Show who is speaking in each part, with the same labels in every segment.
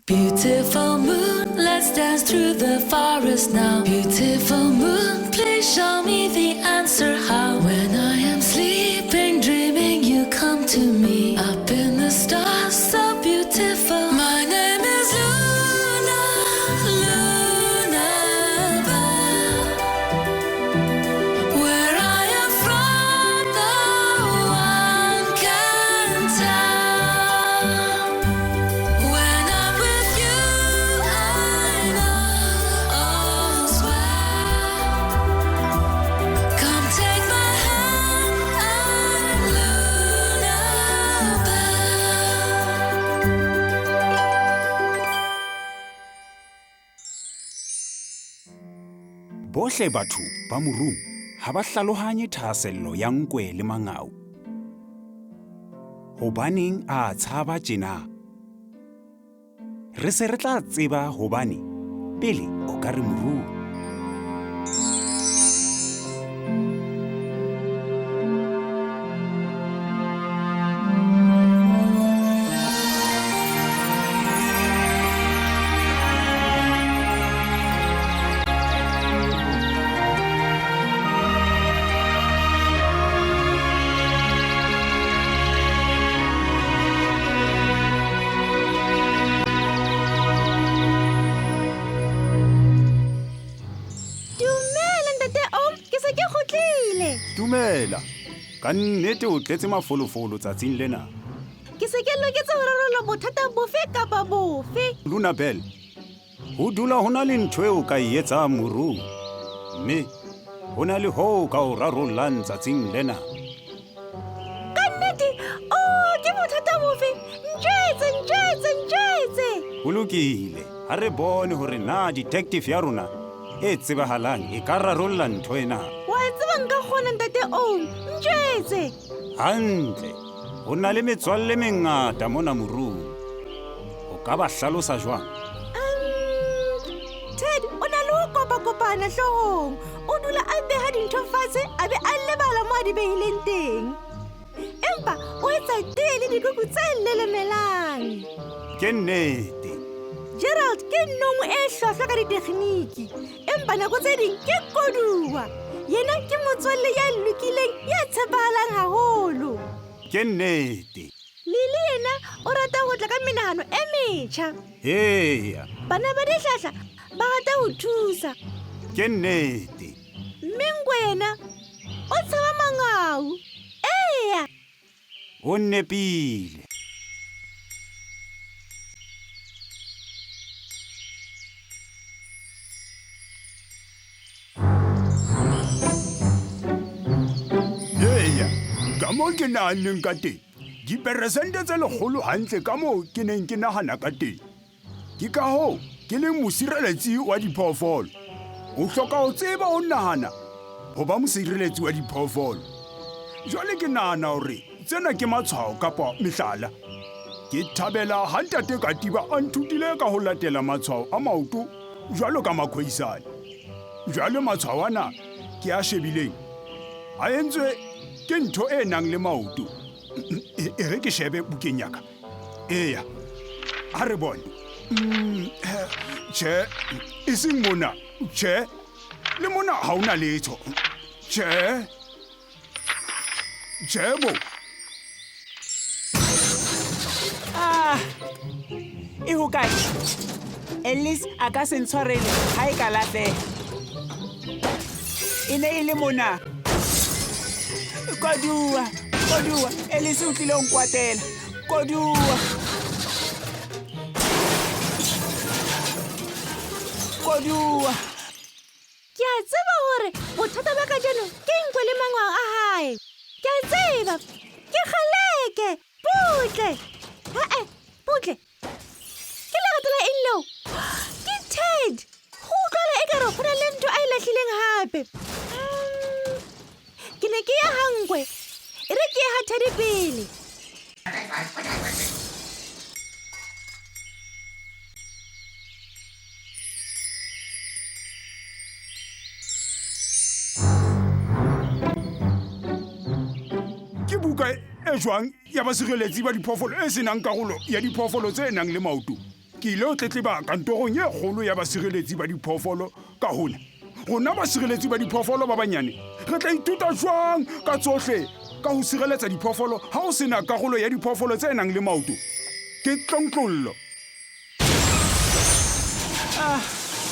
Speaker 1: Beautiful moon, let's dance through the forest now. Beautiful moon, please show me the answer how. When I am sleeping, dreaming, you come to me. Up in the stars, so beautiful. My name is Luna, Luna Bell. Where I am from, no one can tell. When I'm with you, I know all's well. Come take my hand, I'm Luna Bell.
Speaker 2: Bohle batho ba morung ha ba hlalohanye thahasello ya nkwe le mangau. Hobaneng a tshaba tjena? Re se re tla tseba hobane pele o ka re morung.
Speaker 3: Dumela ntate Om, ke se ke kgutlile.
Speaker 2: Dumela. Ka nnete o tletse mafolofolo tsatsing lena.
Speaker 3: Ke se ke loketse ho rarolla bothata bofe kapa bofe.
Speaker 2: Luna Bell, ho dula ho na le ntho eo o ka e etsang morung. Mme ho na le hoo o ka o rarollang tsatsing lena.
Speaker 3: Ka nnete? Oh, ke bothata bofe? Ntjwetse, ntjwetse, ntjwetse.
Speaker 2: Ho lokile. Ha re bone hore na detective ya rona e tsebahalang e ka rarolla ntho ena.
Speaker 3: Wa e tseba nka kgona ntate Om. Ntjwetse.
Speaker 2: Hantle. Ho na le metswalle e mengata mona morung. O ka ba hlalosa jwang?
Speaker 3: Ted o na le ho kopakopana hloohong. O dula a beha dintho fatshe a be a lebala mo a di behileng teng. Empa o etsa tee le dikuku tse lelemelang.
Speaker 2: Ke nnete.
Speaker 3: Gerald ke nong e hlwahlwa ka ditekgniki, empa nako tse ding ke koduwa. Yena ke motswalle ya lokileng, ya tshepahalang haholo.
Speaker 2: Ke nnete.
Speaker 3: Lily yena o rata ho tla ka menahano e metjha.
Speaker 2: Eya.
Speaker 3: Bana ba dihlahla ba rata ho thusa.
Speaker 2: Ke nnete.
Speaker 3: Mme nkwe yena o tshaba mangau. Eya.
Speaker 2: O nepile.
Speaker 4: Eya, ka moo ke nahanneng ka teng, diperesente tse 100 hantle ka moo ke neng ke nahana ka teng. Ke ka hoo ke leng mosireletsi wa diphoofolo. O hloka ho tseba ho nahana ho ba mosireletsi wa diphoofolo. Jwale ke nahana hore tsena ke matshwao kapa mehlala. Ke thabela ha ntate Katiba a nthutile ka ho latela matshwao a maoto jwalo ka makhoisane. Jwale matshwao ana ke a shebileng a entswe ke ntho e nang le maoto. E re ke shebe bukeng ya ka. Eya, ha re bone. Tjhe, e seng mona. Tjhe, le mona ha hona letho. Tjhe, tjhe bo.
Speaker 5: Ah, e hokae? Ellis a ka se ntshwarele ha e ka lahleha. E ne e le mona. Koduwa, koduwa, Ellis o tlile ho nkwatela. Koduwa. Koduwa.
Speaker 3: Ke a tseba hore bothata ba kajeno ke nkwe le mangwao a hae. Ke a tseba. Ke kgaleke. Butle. Ha-eh, butle. Ke lerata la eng leo? Ke Ted. Ho utlwala ekare ho na le ntho a e lahlileng hape. Ke ne ke ya ha nkwe. E re ke ye ha Teddy pele.
Speaker 4: Ke buka e jwang ya basireletsi ba diphoofolo e senang karolo ya diphoofolo tse nang le maoto? Ke ile ho tletleba kantorong e kgolo ya basireletsi ba diphoofolo ka hona. Rona basireletsi ba diphoofolo ba banyane re tla ithuta jwang ka tsohle ka ho sireletsa diphoofolo ha ho sena karolo ya diphoofolo tse nang le maoto? Ke tlontlollo.
Speaker 5: Ah,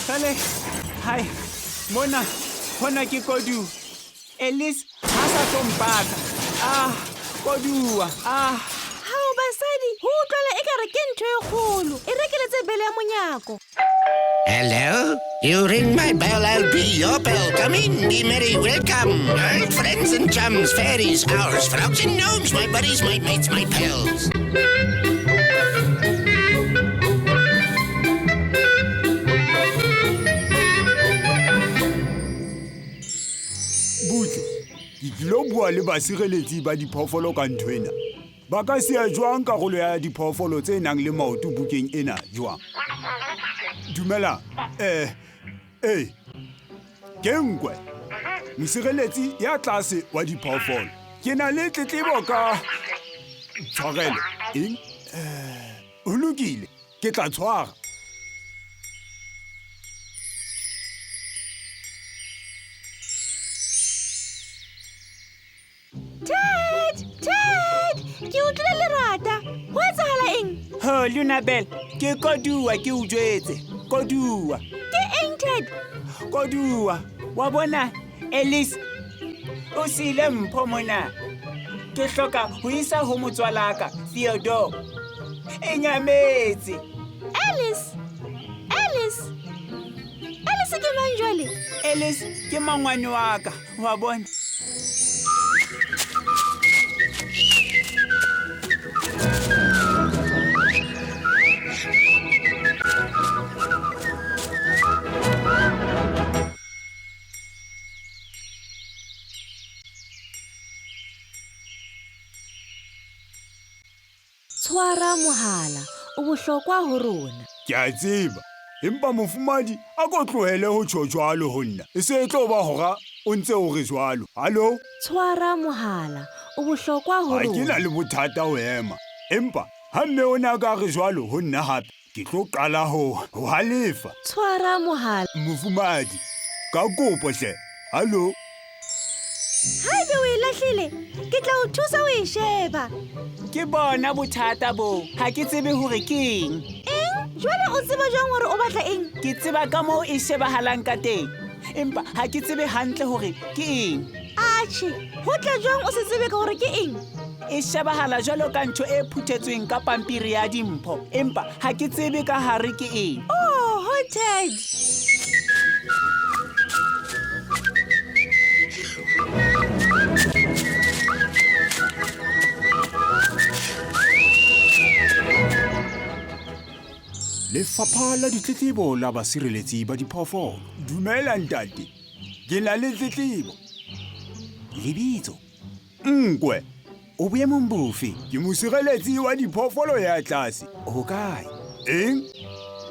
Speaker 5: kgale, hai, mona, hona ke koduwa. Elise ha sa tlo mpaka. Ah, koduwa, ah.
Speaker 3: Hao basadi, ho utlwala ekare ke ntho e kgolo. E rekeletse bele ya monyako.
Speaker 6: Hello? You ring my bell, I'll be your bell. Come in, be merry, welcome. Old friends and chums, fairies, owls, frogs and gnomes, my buddies, my mates, my pals.
Speaker 4: Butle, ke tlilo bua le basireletsi ba diphoofolo ka ntho ena. Ba ka siya jwang karolo ya diphoofolo tse nang le maoto bukeng ena jwang? Dumela, eh, eh, ke nkwe, mosireletsi ya tlase wa diphoofolo. Ke na le tletlebo ka tshwarelo. Eng? Eh, ho lokile, ke tla tshwara.
Speaker 3: Ted! Ted! Ke utlwile lerata. Ho etsahala eng?
Speaker 5: Ho, Lunabel, ke koduwa ke o jwetse. Koduwa.
Speaker 3: Ke eng, Ted?
Speaker 5: Koduwa. Wa bona, Elise, o siile mpho mona. Ke hloka ho isa ho motswalaka, Theodore. E nyametse.
Speaker 3: Alice! Alice! Alice ke mang jwale?
Speaker 5: Alice ke mangwane wa ka, wa bona.
Speaker 3: Tshwara mohala, o bohlokwa ho rona.
Speaker 4: Ke a tseba, empa mofumadi a ko tlohele ho tjho jwalo ho nna. E se e tlo ba hora o ntse o re jwalo. Hallo?
Speaker 3: Tshwara mohala, o bohlokwa ho
Speaker 4: Ha ke na
Speaker 3: rona.
Speaker 4: le bothata ho ema. Empa ha mme o ne a ka re jwalo ho nna hape, ke tlo qala ho ho halefa.
Speaker 3: Tshwara mohala.
Speaker 4: Mofumadi, ka kopo hle. Hallo?
Speaker 3: Haebe o e lahlile, ke tla o thusa ho e sheba.
Speaker 5: Ke bona bothata bo. Ha ke tsebe hore ke eng.
Speaker 3: Eng? Jwale o tseba jwang hore o batla eng?
Speaker 5: Ke tseba ka moo e shebahalang ka teng. Empa ha ke tsebe hantle hore ke eng.
Speaker 3: Atjhe, ho tla jwang o se tsebe ka hore ke eng?
Speaker 5: E shebahala jwalo ka ntho e phuthetsweng ka pampiri ya dimpho. Empa ha ke tsebe ka hare ke eng.
Speaker 3: Oh, Ted.
Speaker 2: Lefapha la ditletlebo la basireletsi ba diphoofolo.
Speaker 4: Dumela ntate, ke na le tletlebo.
Speaker 2: Lebitso?
Speaker 4: Nkwe.
Speaker 2: O boemong bofe?
Speaker 4: Ke mosireletsi wa diphoofolo ya tlase.
Speaker 2: O kae?
Speaker 4: Eng?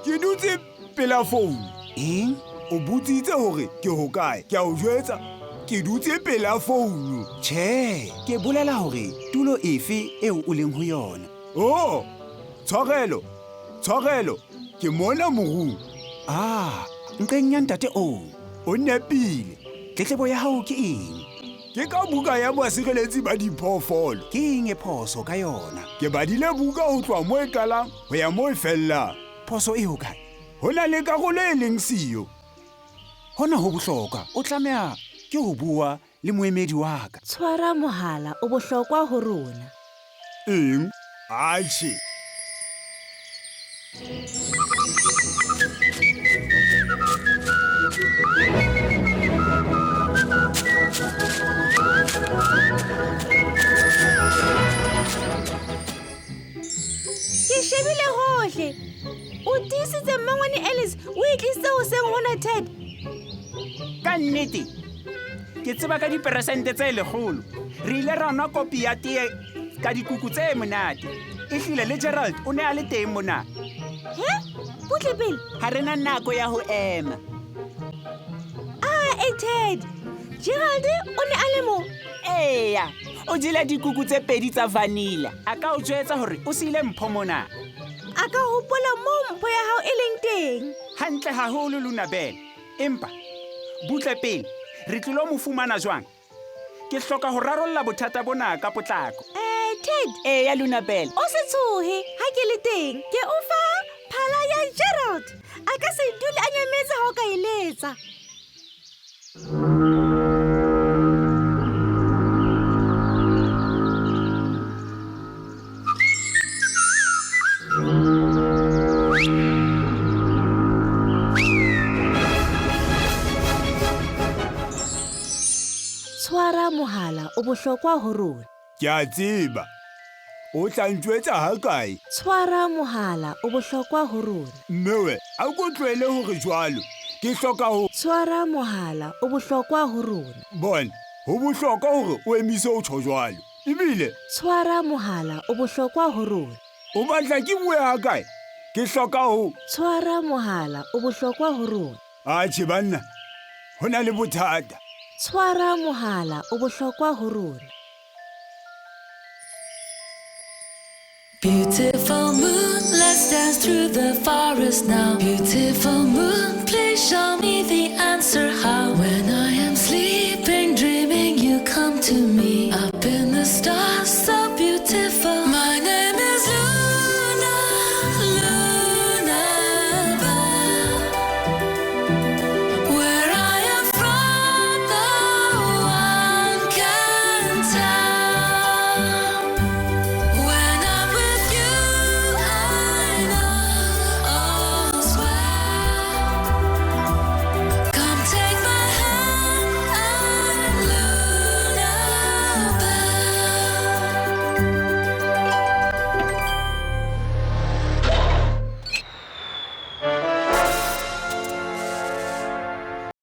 Speaker 4: Ke dutse pela founu.
Speaker 2: Eng?
Speaker 4: O botsitse hore ke hokae. Ke a o jwetsa, ke dutse pela founu.
Speaker 2: Tjhe, ke bolela hore tulo efe eo o leng ho yona.
Speaker 4: Oh, tshwarelo, tshwarelo, ke mona morung.
Speaker 2: Ah, nqeng ya ntate oo.
Speaker 4: O nepile.
Speaker 2: Tletlebo ya hao ke eng?
Speaker 4: Ke ka buka ya basireletsi ba diphoofolo.
Speaker 2: Ke eng e phoso ka yona?
Speaker 4: Ke badile buka ho tloha moo e qalang ho ya moo e fellang.
Speaker 2: Phoso e hokae?
Speaker 4: Ho na le karolo e leng siyo.
Speaker 2: Hona ho bohlokwa. O tlameha ke ho bua le moemedi wa ka.
Speaker 3: Tshwara mohala, o bohlokwa ho rona.
Speaker 4: Eng? Atjhe.
Speaker 3: Ke shebile hohle. O tiisitse mmangwane Alice o e tlisitse hoseng hona, Ted?
Speaker 5: Ka nnete, ke tseba ka diperesente tse 100. Re ile ra nwa kopi ya tee ka dikuku tse monate. Ehlile le Gerald o ne a le teng mona.
Speaker 3: He? Butle pele.
Speaker 5: Ha re na nako ya ho ema.
Speaker 3: Ah, e Ted. Gerald o ne a le mo.
Speaker 5: Eya, o jele dikuku tse 2 tsa vanilla. A ka o jwetsa hore o siile mpho mona.
Speaker 3: a ka hopola moo mpho ya hao e leng teng.
Speaker 5: Hantle haholo, Lunabel. Empa butle pele, re tlilo mo fumana jwang? Ke hloka ho rarolla bothata bona ka potlako.
Speaker 3: Ted.
Speaker 5: Eya, Lunabel.
Speaker 3: O se tshohe ha ke le teng. Ke o fa phala ya Gerald. A ka se dule a nyametse ha o ka e letsa. Tshwara mohala o bohlokwa ho rona.
Speaker 4: Ke a tseba. O tla ntjwetsa ha kae?
Speaker 3: Tshwara mohala o bohlokwa ho rona.
Speaker 4: Mmewe, a ko tlohele hore jwalo. Ke hloka ho
Speaker 3: Tshwara mohala o bohlokwa ho rona.
Speaker 4: Bona, ho bohlokwa hore o emise o tjho jwalo. Ebile
Speaker 3: Tshwara mohala o bohlokwa ho rona.
Speaker 4: O batla ke bue ha kae? Ke hloka ho
Speaker 3: Tshwara mohala o bohlokwa ho rona.
Speaker 4: Atjhe banna, ho na le bothata.
Speaker 3: Tshwara mohala o bohlokwa ho rona.
Speaker 1: Beautiful moon, let's dance through the forest now. Beautiful moon, please show me the answer how. When I am